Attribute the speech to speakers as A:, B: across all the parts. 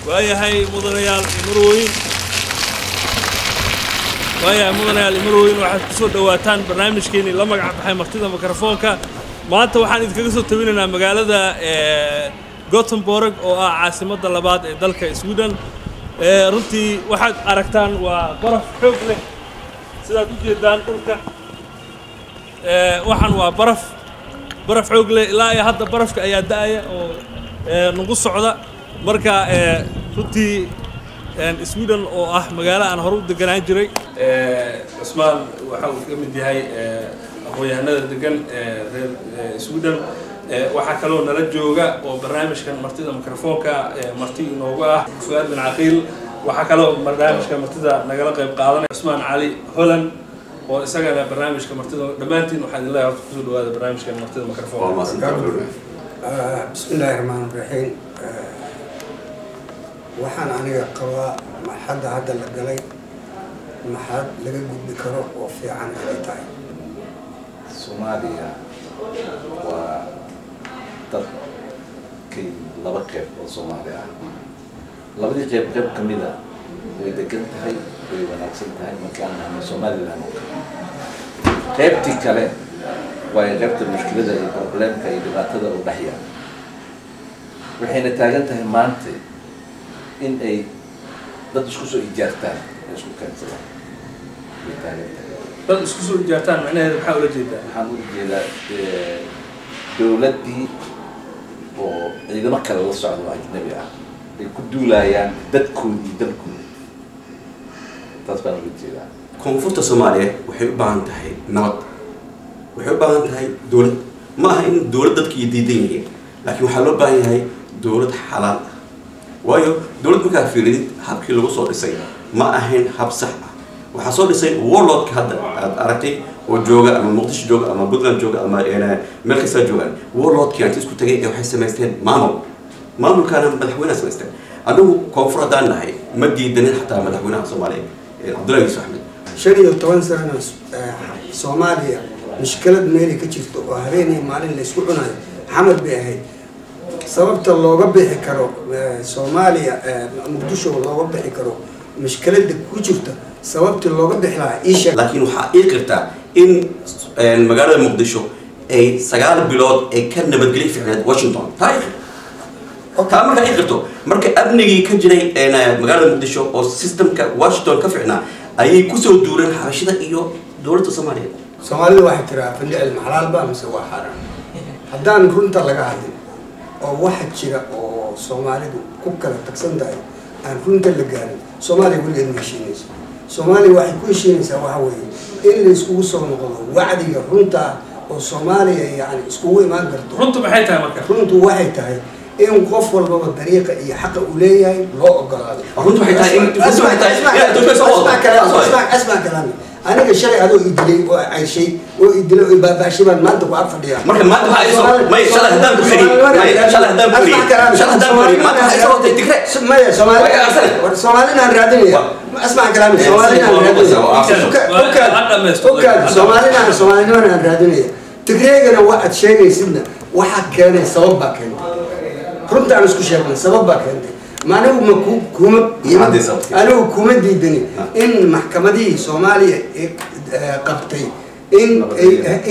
A: Waayahay mudanayaal iyo marwooyin, waayahay mudanayaal iyo marwooyin, waxaad ku soo dhowaataan barnaamijkeenii la magac baxay Martida Mikrofoonka. Maanta waxaan idinkaga soo tabinaynaa magaalada Gothenburg oo ah caasimadda labaad ee dalka Sweden. Runtii waxaad aragtaan waa baraf xoog leh, sidaad u jeedaan dhulka. Waxaan waa baraf, baraf xoog leh. Ilaa iyo hadda barafka ayaa da'aya oo nagu socda. Marka runtii Sweden oo ah magaalo aan hore u deganaan jiray, Cusmaan waxa uu ka mid yahay aqoon-yahanada degan reer Sweden. Waxaa kaloo nala jooga oo barnaamijkan martida mikrofoonka marti inoogu ah Fuaad bin Caqiil. Waxaa kaloo barnaamijka martida nagala qayb qaadanaya Cusmaan Cali Holland oo isagana barnaamijka martida. Dhammaantiin waxaa idin leeyahay horta kusoo dhawaada barnaamijkan martida mikrofoonka.
B: Bismi illaahi raxmaan raxiim. Waxaan aniga qabaa marxadda hadda la galay marxalad laga gudbi karo oo fiican inay tahay.
C: Soomaaliya waa dad kay laba qeyb oo Soomaali ah. Labadii qeyb, qeyb ka mida way degan tahay, way wanaagsan tahay markaan nahno Somaliland oo kale. Qeybtii kale waay qeybta mushkilada iyo problemka iyo dhibaatada oo dhex yaala, waxayna taagan tahay maanta in ay dad isku soo ijaartaan ay isku keensadaan way taagan tahay.
A: Dad isku soo ijaartaan macnaheedu maxaa ula jeedaa?
C: Waxaan ula jeedaa dowladdii oo ciidamo kale la socda oo ajnabi ah ay ku duulayaan dadkoodii iyo dalkoodii, taas baan ula jeedaa.
D: Koonfurta Soomaaliya waxay u baahan tahay nabad, waxay u baahan tahay dowlad. Ma aha in dowlad dadka iyo diidan yihiin, laakiin waxaa loo baahan yahay dowlad xalaal ah. Waayo dowlad markaa fiiridid habkii lagu soo dhisay ma ahayn hab sax ah. Waxaa soo dhisay warlordka hadda aad aragtay oo jooga ama Muqdisho jooga ama Puntland jooga ama meel kastaa joogaan. Warlordkii inta isku tagay ee waxay samaysteen maamul, maamulkaana madaxweynaha samaysteen. Anigu koonfur haddaan nahay ma diidanin xataa madaxweynaha Soomaaliya Cabdullahi Yuusuf Axmed.
B: 15 sanana Soomaaliya mushkilad meelay ka jirto oo habeen iyo maalin la isku cunayo Xamar bay ahayd. Sababta looga bixi karo Soomaaliya, Muqdisho looga bixi karo mushkilada ku jirta, sababtii looga bixi lahaa ii sheeg.
D: Laakiin waxaa ii qirtaa in magaalada Muqdisho ay 9 bilood ay ka nabadgelyo fiicneed Washington taariikh. Taa markaa ii qirto, marka amnigii ka jiray magaalada Muqdisho oo systemka Washington ka fiicnaa ayay kusoo duureen xabashida iyo dowladda Soomaaliya.
B: Soomaalida waxay tiraa findhicil maxalaalba mise waa xaaraan haddaan runta laga hadlin oo waxa jira oo Soomaalidu ku kala tagsan tahay aan runta la gaarin, Soomaaliya weligeed ma heshiinayso. Soomaaliya waxay ku heshiinaysaa waxa weeye in la iskugu soo noqdo wacdiga runta ah oo Soomaaliya yacni iskugu imaan karto.
A: Runtu maxay tahay marka?
B: Runtu waxay tahay in qof walbaba dariiqa iyo xaqa uu leeyahay loo ogolaado.
D: Runtu waxay tahay in runtu waxay tahay inaad Ethiopia soo wado.
B: Asmac, asmac kalaami. Aniga shalay adoo i dilay oo cayshay oo i dilay oo i baabaashay baan maanta ku ag fadhiyaa.
D: Marka maanta waxaa isoo may shalay haddaan ku iri, may shalay haddaan ku iri, shalay haddaan ku iri, maanta waxaa isoo watay Tigre.
B: Maya, Soomaali
D: Waa arsane.
B: Soomaalina aan raadinaya. Asmac kalaami, Soomaalina aan raadinaya. Ukaad Soomaalina, Soomaalinimana aan raadinaya. Tigreegana waxaad sheegaysidna waxaa keenay sabab baa keentay. Runta aan isku sheegnay, sabab baa keentay. Ma anigu ma ku kuma
D: Haddii sababtii.
B: Anigu kuma diidani in maxkamadihii Soomaaliya ee qabtay in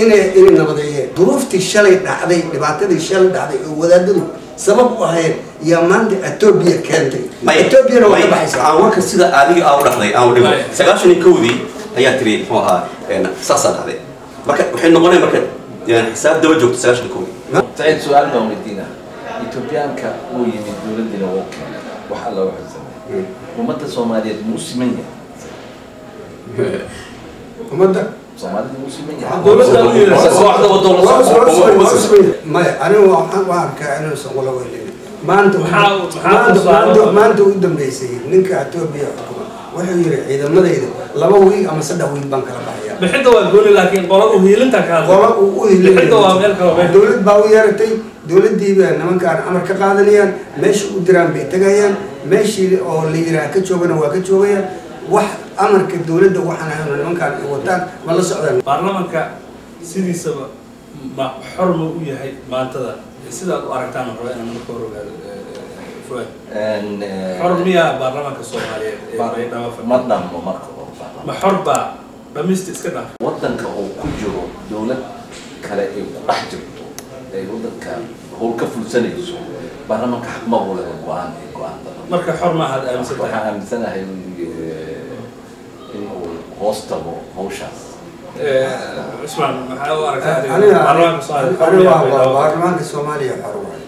B: inay nabadeeyeen. Duruuftii shalay dhacday, dhibaatadii shalay dhacday oo wadaadadu sabab u ahayd yaa maanta Etoobiya keentay. Etoobiyana waa ka baxaysaa.
D: Aan warka sida adiga aa u dhahday aan u dhigo. 91-dii ayaa tiri muxuu ahaa saasaa dhahday. Marka waxay noqonaya marka yani xisaab daba joogto 91-dii.
C: Saciid, su-aal baan weydiinaa. Etoobiyaanka uu yimid, dowladdiina wuu keenay, wax alla wuxuu sameeyey ummadda Soomaaliyeed muu siman yahay?
B: Ummadda
C: Soomaalida muu siman yahay?
A: Dowladda u yeeraysa.
C: Kooxda waddo.
B: Maya, anigu waxaan u arkaa inuusan wala weynin maanta.
A: Maxaa
B: maanta
A: tusaale
B: maanta u dambeysay ninka Etoobiya xukuma wuxuu yiri ciidamadayda 2 wiig ama 3 wiig baan kala baxaya.
A: Bixidda waa gooni, laakiin qola u hiilinta ka hadlay.
B: Qola uu u hiilinaya.
A: Bixidda waa meel kale meel.
B: Dowlad baa u yeeratay, dowladdii baa nimankaan amar ka qaadanayaan, meesha u diraan bay tegayaan, meeshii oo la yiraah ka joogana waa ka joogayaan. Wax amarka dowladda waxaan ahayno nimankaan ay wataan ma la socdaan.
A: Baarlamanka sidiisaba ma xor ma u yahay maantada sidaad u aragtaan? Raba inaan marka hore ogaado. Fuad,
C: En,
A: xor miyaa baarlamaanka Soomaaliyeed ee Baydhabo fadhiya?
C: Ma dhammo marka hore baarlamaanka.
A: Ma xor baa? Dhamista iska dhaaf.
C: Waddanka oo ku jiro dowlad kale ay ku dhex jirto, ay waddanka howl ka fulsanayso, baarlamaanka xaq ma u leh go-aan ay go-aan daba.
A: Marka xor ma ahaad aaminsan tahay?
C: Waxaan aaminsanahay in uu hoos tago hawshaas.
A: Cusmaan, maxaa u aragtaa adiga?
B: Aniga
A: Baarlamaanka Soomaaliya xor
B: aniga
A: miyaa
B: waa
A: Baydhabo?
B: Baarlamaanka Soomaaliya xor waaye,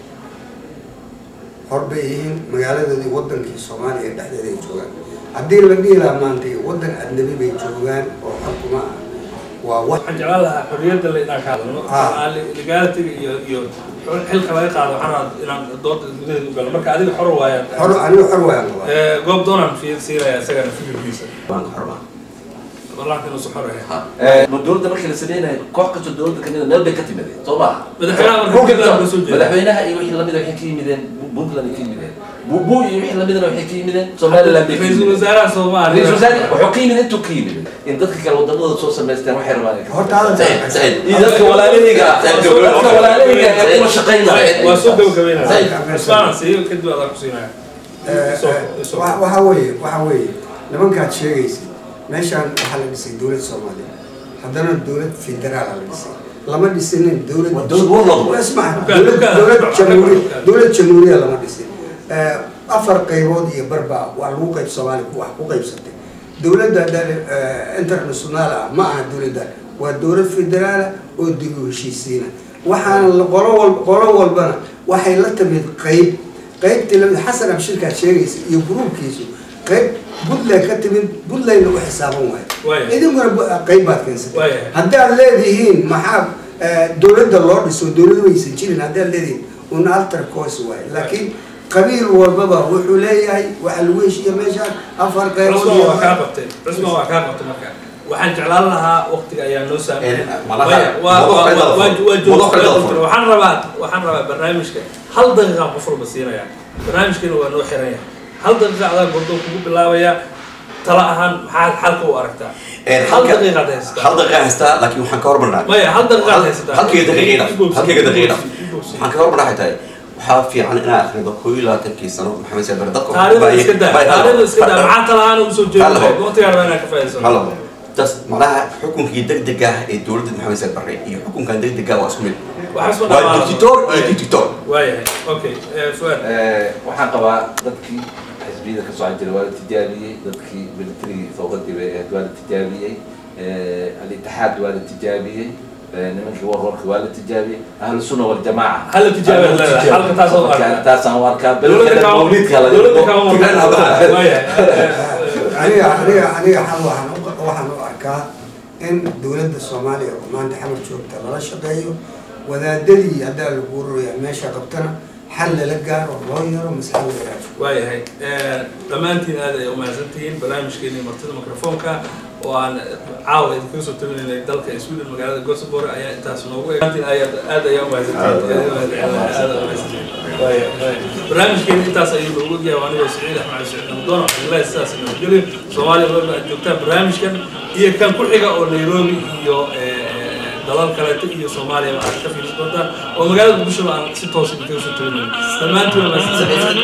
B: xor bay yihiin. Magaaladoodii, wadankii Soomaaliya dhexdeeda ay joogaan. Haddii la dhihi lahaa maanta wadan ajnabi bay joogaan oo xor kuma ah, waa wax.
A: Waxaan jeclaan lahaa xorriyadda la inaan ka hadalno, legality-ga iyo xilka laga qaado. Waxaan rabaa inaan dooda gudaheeda u galno. Marka adiga xor waayaan?
B: Xor, aniga xor waayaan qabaa.
A: Goob doonaan siinaya isagana fikirkiisa.
D: Baanka xor ma
A: Baarlamaanka inuusan xor ahayn.
C: Ma dowladda markii la sameynayo, koox kastoo dowladda kamid a meel bay ka timideen, soo maha?
A: Madaxweynaha marka Puntland ka soo jeeda.
C: Madaxweynaha iyo wixii lamida waxay ka yimideen Puntland ay ka yimideen, Bubu iyo wixii lamidana waxay ka yimideen Somaliland bay ka
A: Ra-iisul
C: yimideen.
A: wasaaraha Soomaaliya.
C: Ra-iisul wasaare wuxuu ka yimid intuu ka yimid in dadka kale waddamadooda soo samaysteen waxay rabaan inay ka
B: Horta hadal.
D: Saciid, Saciid.
C: iyo dadka walaalahayga ah,
D: Saciid,
C: dadka walaalahayga ee kula shaqaynaya.
A: Waa soo gabagabeynaya.
D: Saciid.
A: Cusmaan siiyo, kadib adaa ku siinaya.
B: Waxa weeye nimankaad sheegaysid meeshaan waxaa la dhisay dowlad Soomaaliya, haddana dowlad federaala la dhisay, lama dhisinin dowlad
C: Waa dowlad warlord.
B: Waa ismac dowlad, dowlad jamhuuri, dowlad jamhuuriya lama dhisin. Afar qaybood iyo barba waa lagu qayb, Soomaaliya wax ku qaybsatay. Dowladda international ah ma aha, dowladda waa dowlad federaala oo dib u heshiisiina. Waxaana qolo walba, qolo walbana waxay la timid qayb, qaybtii lamid. Xasan Abshirkaad sheegaysa iyo gruubkiisu qayb Puntland ka timid, Puntlandna u xisaaban waayo. Idinkuna qayb baad keensatay. Haddii aad leedihiin maxaa dowladda loo dhiso, dowladu waysan jirin haddii aad leedihiin, un alter course waaye, laakiin qabiil walbaba wuxuu leeyahay waxaa lagu heshiiya meeshaan afar qaybood.
A: Cusmaan, waa kaa qabtay. Cusmaan, waa kaa qabtay. Marka waxaan jeclaan lahaa, waqtiga ayaa noo saamay. Waxaan rabaa barnaamijka hal daqiiqaan qof walba siinaya, barnaamijkana waa noo xiran yahay. Hal daqiiqa adaa gordo kugu bilaabaya. Tala ahaan maxaad xalka u aragtaa? Hal daqiiqaad haysataa.
D: Hal daqiiqa haystaa, laakiin waxaan ka hormarnaa.
A: Maya, hal daqiiqaad haysataa.
D: Halkayga daqiiqa, halkayga daqiiqa waxaan ka hormarnaa. Waxay tahay, waxaa fiican inaad akhrido 21-kii sano Maxamed Siyaad Barre dadka.
A: Taariikhda iska daa, taariikhda iska daa. Maxaa tala ahaan ugu soo jeedin? Waqtigaan waa inaan ka faa'iidsano.
D: Halo, tas macnaha xukunkii degdega ah ee dowladda Maxamed Siyaad Barre iyo xukunkan degdega waa isku mid, waa dictator iyo dictator.
A: Waayahay, okay, Fuad.
C: Waxaan qabaa dadkii xisbiyada ka socon jiray waa la tijaabiyey, dadkii militarigii fowqadii bay ahayd waa la tijaabiyey, al-itixaad waa la tijaabiyey, nimankii warwarka waa la tijaabiyey, ahlu sunna waljamaaca
A: hala tijaabiya leedahay halka taas oo arkaa.
C: Taasaan u arkaa mawliidka laga.
B: Aniga xal waxaan u arkaa in dowladda Soomaaliya oo maanta Xamar joogta lala shaqeeyo, wadaadadii haddaa lagu ururaya meesha qabtana xal lala gaaro, loo yaro mise xal la yaraasho.
A: Waayahay, dhammaantiin aad ay umahadsantihiin. Barnaamijkeeni martida mikrofoonka oo aan caawa idinkaga soo tabinaynay dalka Sweden, magaalada Göteborg, ayaa intaas noogu eg. Aad ayaa umahadsantihiin, aad umahadsantihiin. Waaya, barnaamijkeeni intaas ayuu noogu egyahay. Waa anigoo Saciid Axmed Cali Saciid Nabdoon, waxaan sidaas nabadgelyo. Soomaaliya walba aad joogtaan, barnaamijkan iyo kan ku xiga oo Nairobi iyo dalal kaleeto iyo Soomaaliya aad ka fiirsan doontaan, oo magaalada Muqdisho aan si toos idinkaga soo tabinayn. Dhammaantiin waa mahadsantihiin.